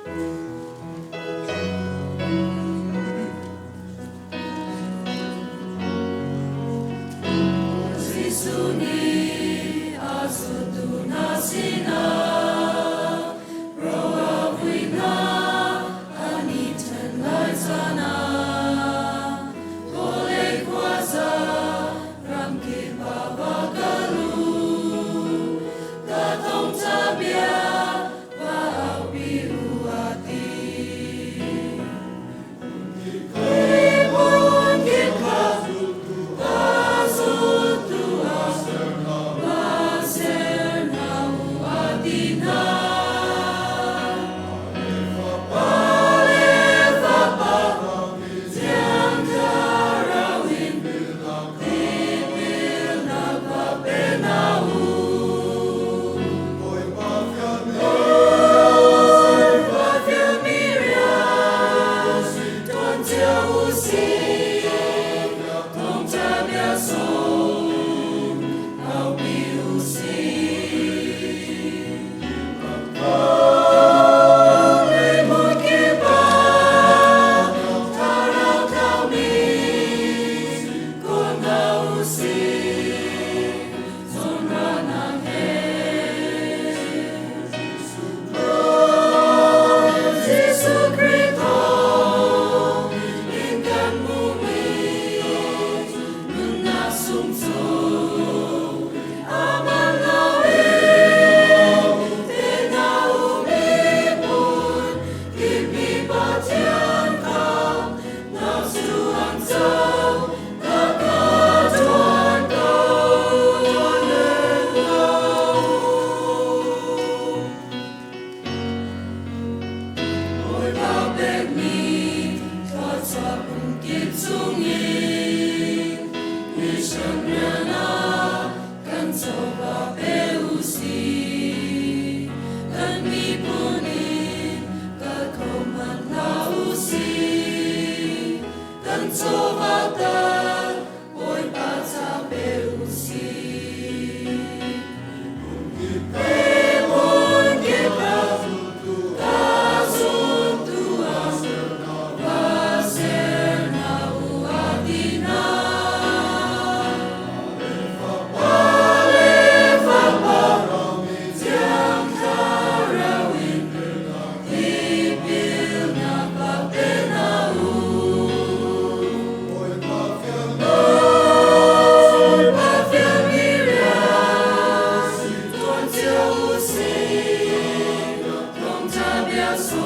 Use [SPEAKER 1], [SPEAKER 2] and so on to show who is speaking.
[SPEAKER 1] Jesuh nih a zultu hna sinah ro a vui hna, an i ṭhen lai caan ah vawlei khuaza ramkip ah va kal u. Ka thawngṭha bia va aupi u, a ti. Jesuh Khrih thawng in kan hmuhmi nunnak sung cu a man loin te hna u miphun kipmi Pathian kha nak cu an co ka ka ṭuan ko len ko. Bawipa pekmi thluachuah pumkip chungin mission rian ah kan chawva pe u sih. Kan miphun in kal kho hmanh hlah u sih. Kan chawva tal Bawipa ca pe u sih. Miphun kip ah ka zultu ah va ser hna u a ti hna. Pa le Fapa Thiang Thlarau in tipilnak va pe hna u. Bawipa fialmi rian ṭuan cio u sih. Thawngṭha bia sawm.